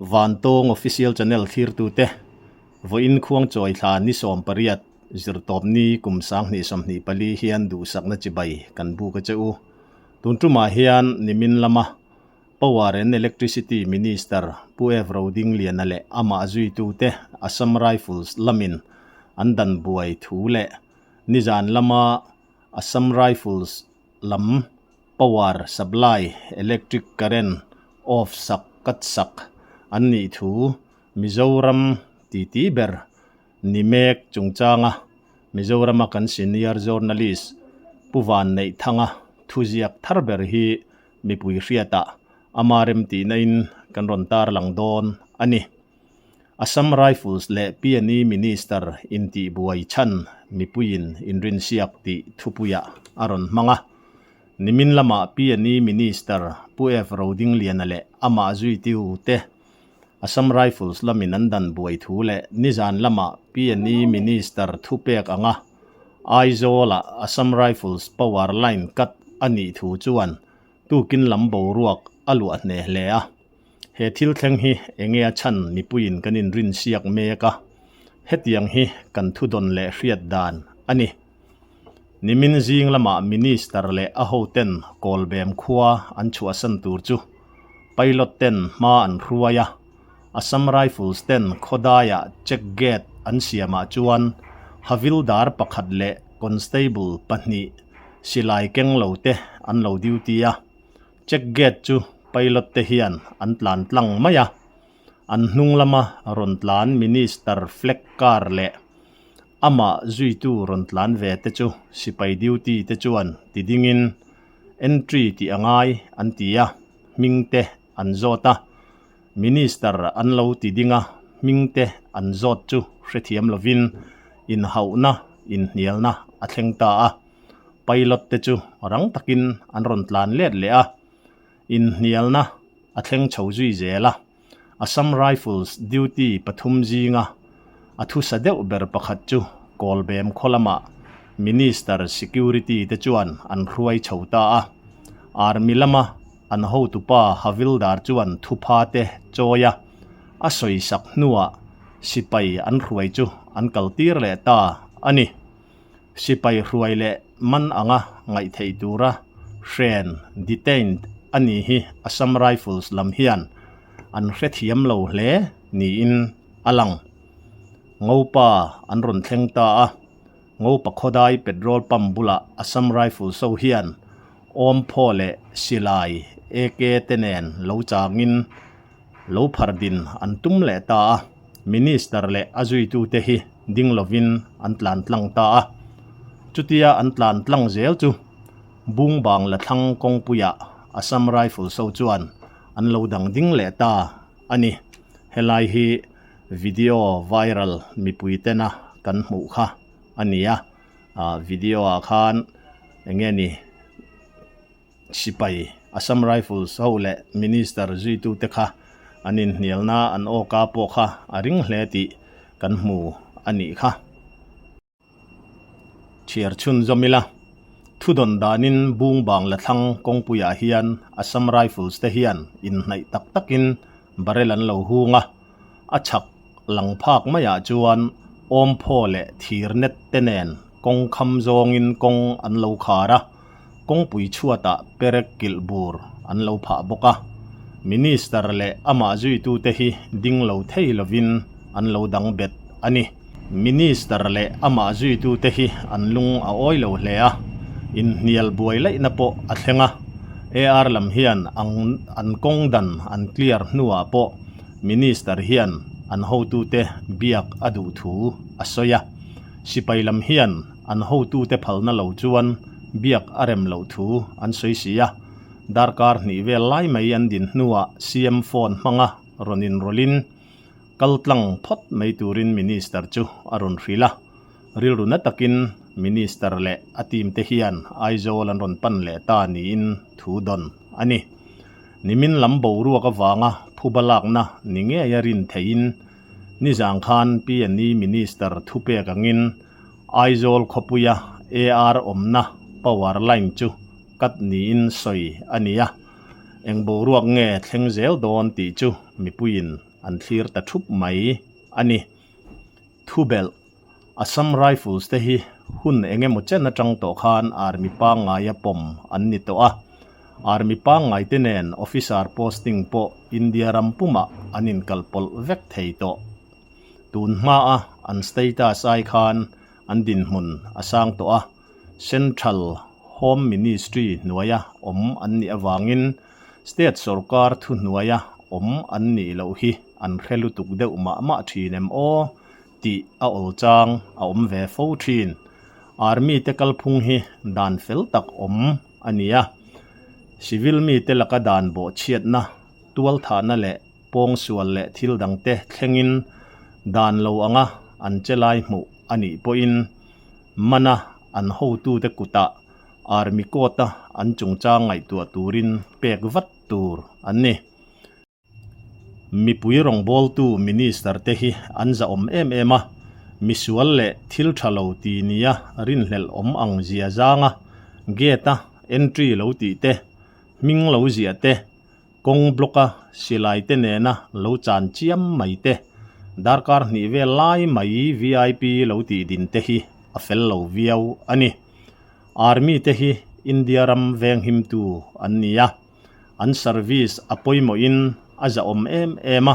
Vantawng Official Channel thlirtute, Vawiin Khuangchawi thla ni 18, Zirtawpni kum 2024 hian duhsakna chibai kan buk a che u. Tun tumah hian nimin lama Power and Electricity Minister Pu Ev Rodingliana leh amah zuitute Assam Rifles lamin an dan buai thu leh nizan lama Assam Rifles lam power supply electric current off sak cut sak an nih thu Mizoram titi ber ni mek chungchanga Mizorama kan senior journalist Pu Vanneihthanga thuziak thar ber hi mipui hriatah ama remtihna in kan rawn tarlang dawn a ni. Assam Rifles leh PNE Minister intihbuai chhan mipuiin inrinsiak tih thupuiah a rawn hmang a. Nimin lamah PNE Minister Pu F Rodingliana leh amah zuitiu te Assam Rifles lamin an dan buai thu leh nizan lama PNE Minister thupek anga Aizawl-ah Assam Rifles power line cut a nih thu chuan tukin lam boruak a luah hneh hle a. He thil thleng hi enge a chhan mipuiin kan inrinsiak mek a, hetiang hi kan thudawn leh hriat dan a ni. Nimin zing lamah Minister leh a hoten Kawlbem khua an chhuahsan tur chu pilot ten hma an hruai a, Assam Rifles ten khawdaiah check gate an siamah chuan Havildar pakhat leh Constable pahnih silai keng lo te an lo duty a, check gate chu pilot te hian an tlan tlang mai a, an hnung lama rawn tlan Minister flag car leh Amah zuitu rawn tlan ve te chu sipai duty te chuan ti dingin entry tih a ngai an ti a, hming te an zawt a. Minister an lo ti ding a, hming te an zawt chu hrethiam lovin inhauhna, inhnialna a thleng ta a. Pilot te chu rang takin an rawn tlan let leh a, inhnialna a thleng chho zui zel a. Assam Rifles duty pathum zinga a thusa deuh ber pakhat chu Kawlbem khaw lamah Minister Security te chuan an hruai chho ta a. Army lama an hotupa Havildar chuan thupha te chawi a, a sawisak hnuah sipai an hruai chu an kaltir leh ta a ni. Sipai hruai leh man anga ngaih theih tura hren, detained, a ni hi Assam Rifles lam hian an hrethiam lo hle niin a lang. Ngopa an rawn thleng ta a, Ngopa khawdai petrol pump bulah Assam Rifles ho hian awmphaw leh silai AK te nen lo changin lo phar din an tum leh ta a, Minister leh a zuitute hi ding lovin an tlan tlang ta a. Chutia an tlan tlang zel chu Bungbang la thlang kawngpuiah Assam Rifles ho chuan an lo dang ding leh ta a ni. Helai hi video viral mipui tena kan hmuh kha a ni a, video ah khan eng nge ni Sipai, Assam Rifles ho leh Minister zuitute kha an inhnialna an awka pawh kha a ring hle tih kan hmu a nih kha. Chhiar chhunzawm ila, thudawn danin Bungbang la thlang kawngpuiah hian Assam Rifles te hian inhnaih tak takin barrel an lo hung a, a chhak lang phak maiah chuan awmphaw leh thir net te nen kawng kham zawngin kawng an lo khar a, kawngpui chhuatah perek kilh bur an lo phah bawk a. Minister leh amah zuitute hi ding lo thei lovin an lo dang bet a ni. Minister leh amah zuitute hi an lung a awi lo hle a, inhnial buai laihna pawh a thleng a. AR lam hian an kawng dan an clear hnuah pawh Minister hian an hotute biak a duh thu a sawi a. Sipai lam hian an hotute phalna lo chuan biak a rem loh thu an sawi si a. Darkar hnih vel lai mai an din hnuah CM phone hmanga rawn inrawlhin kal tlang phawt mai turin Minister chu a rawn hrilh a. Rilru na takin Minister leh a team te hian Aizawl an rawn pan leh ta niin thu dawn a ni. Nimin lam boruak avanga phuba lakna ni ngeia rin theihin nizang khan PNE Minister thupek angin Aizawl khawpuia AR awmna power line chu cut niin sawi a ni a. Eng boruak nge thleng zel dawn tih chu mipuiin an thlir ta thup mai a ni. Thubelh, Assam Rifles te hi hun eng emaw chen atang tawh khan Army pangngaia pawm an ni tawh a. Army pangngai te nen officer posting pawh India ram pumah an inkalpawlh vek thei tawh. Tun hmaa an status ai khan an dinhmun a sang tawh a, Central Home Ministry hnuaia awm an nih avangin State sorkar thuhnuaia awm an nih loh hi an hre lutuk deuh mah mah thin em aw tih a awl chang a awm ve fo thin. Army te kalphung hi dan fel tak awm a ni a, civil mite laka dan bawhchhiatna, tualthahna leh pawngsual leh thil dangte thlengin dan lo anga an che lai hmuh a nih pawhin mana an hotute kutah Army court-a an chungchang ngaihtuah turin pek vat tur an ni. Mipui rawngbawltu Minister te hi an zahawm em em a, misual leh thil tha lo ti nia rinhlelh awm ang zia zanga gate-a entry lo tih te, hming lo ziah te, Kawng block-a silai te nena lo chan chiam mai te, darkar hnih vel lai mai vip lo tih din te hi a fel lo viau a ni. Army te hi India ram venghimtu an ni a, an service a pawimawhin a zahawm em em a,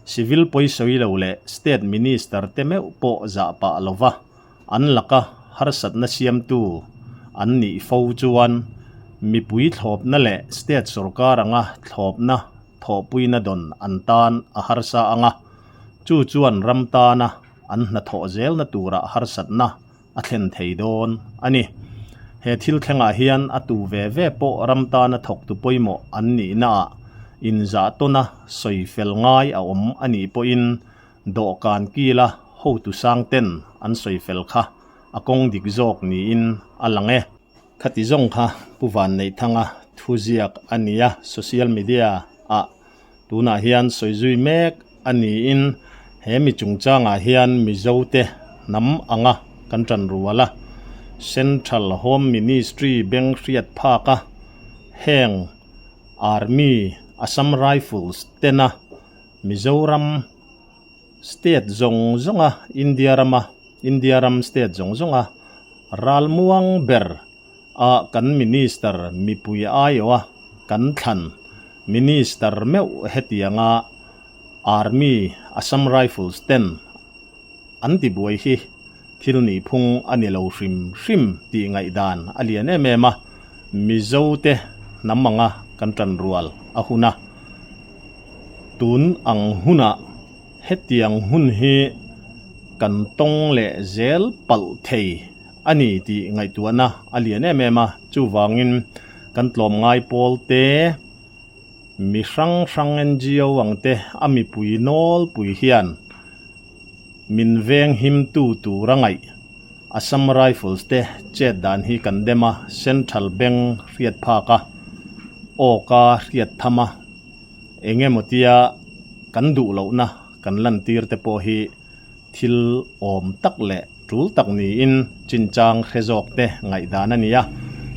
civil pawisawi lo leh state minister te meuh pawh zah pah lova An laka harsatna siamtu an nih fo chuan mipui thlawpna leh state sorkar anga thlawpna thawhpuina dawn an tan a harsa ang a, chu chuan ram tana an hnathawh zelna turah harsatna a thlen thei dawn a ni. He thil thlengah hian a tu ve ve pawh ram tana thawktu pawimawh an nihnaah inzah tawna sawi fel ngai a awm a nih pawhin Dawhkan kila hotu sang ten an sawi fel kha a kawng dik zawk niin a lang e. Khati zawng kha Pu Vanneihthanga thuziak a ni a, social media ah tunah hian sawi zui mek a niin he mi chungchangah hian Mizo te hnam anga kan tan rual a, Central Home Ministry beng hriat phak a heng Army, Assam Rifles tena Mizoram state zawng zawnga India rama India ram state zawng zawnga ralmuang ber a kan minister mipui aiawha kan thlan minister meuh hetianga Army Assam Rifles ten an tibuai hi thil nihphung a ni lo hrim hrim tih ngaihdan a lian em em a, Mizo te hnam anga kan tan rual a hun a, tun ang hunah hetiang hun hi kan tawng leh zel palh thei a ni tih ngaihtuahna a lian em em a, chuvangin kan tlawmngai pawl te, mi hrang hrang NGO ang te a mipui nawlpui hian Min veng himtu tur a ngaih. Assam Rifles te chet dan hi kan dem a, Central Bank hriat phak a, awka hriat tham a, eng emaw tia kan duh lohna kan lantir te pawh hi thil awm tak leh tul tak niin chinchang hre zawk te ngaihdan a ni a.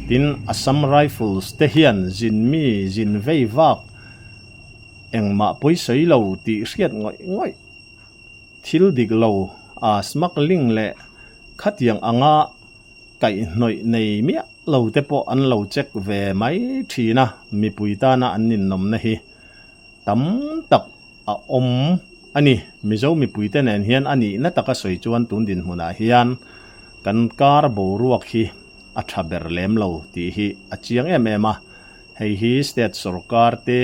Tin, Assam Rifles te hian zin mi zin vei vak engmah pawisawi lo tih hriat ngawih ngawih. Thil dik lo a smuggling leh khatiang anga kaihhnawih nei miah lo te pawh an lo check ve mai thin a, mipui tana an ninnawmna hi tam tak a awm a ni. Mizo mipuite nen hian a nihna taka sawi chuan tun dinhmunah hian kan kar boruak hi a tha ber lem lo tih hi a chiang em em a, hei hi state sorkar te,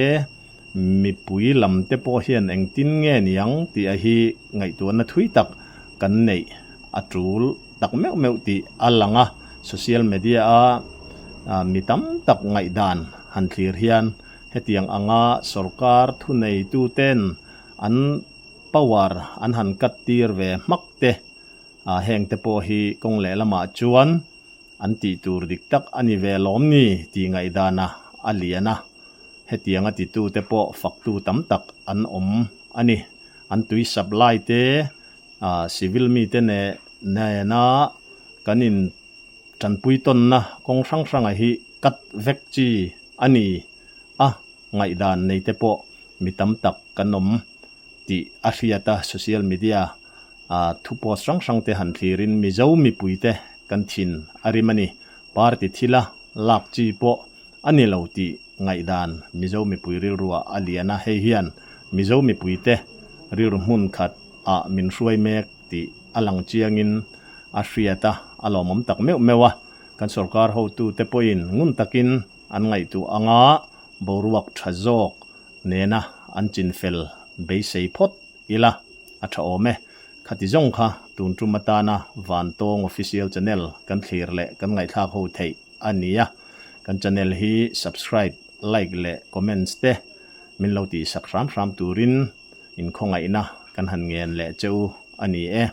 Mipui lam te pawh hian engtin nge niang tih a hi ngaihtuahna thui tak kan neih a tul tak meuh meuh tih a lang a, social media a mi tam tak ngaihdan han thlir hian hetiang anga sorkar thuneitu ten an power an han cut tir ve hmak te heng te pawh hi kawng lehlamah chuan An tih tur dik tak a ni ve lawm ni tih ngaihdana a lian a, hetiang a titute pawh faktu tam tak an awm a ni. An tui supply te, civil mite nena kan in tanpui tawnna kawng hrang hranga hi cut vek chi a ni a. Ngaihdan nei te pawh mi tam tak kan awm tih a hriat a, social media a thu post hrang hrang te han thlirin Mizo mipui te kan thin a rim a ni. Party thila lak chi pawh a ni lo tih ngaihdan Mizo mipui rilruah a lian a, hei hian Mizo mipui te rilru hmun khat ah min hruai mek tih a lang chiangin a hriat a, a lawmawm tak meuh meuh a. Kan sorkar hotute pawhin ngun takin an ngaihtuah anga boruak tha zawk nena an chinfel beisei phawt ila a tha awm e. Khati zawng kha tun tum atana Vantawng Official Channel kan thlir leh kan ngaihthlak ho theih a ni a. Kan channel hi subscribe, like leh comments te min lo tihsak hram hram turin inkhawngaihna kan han ngen leh che u a ni e.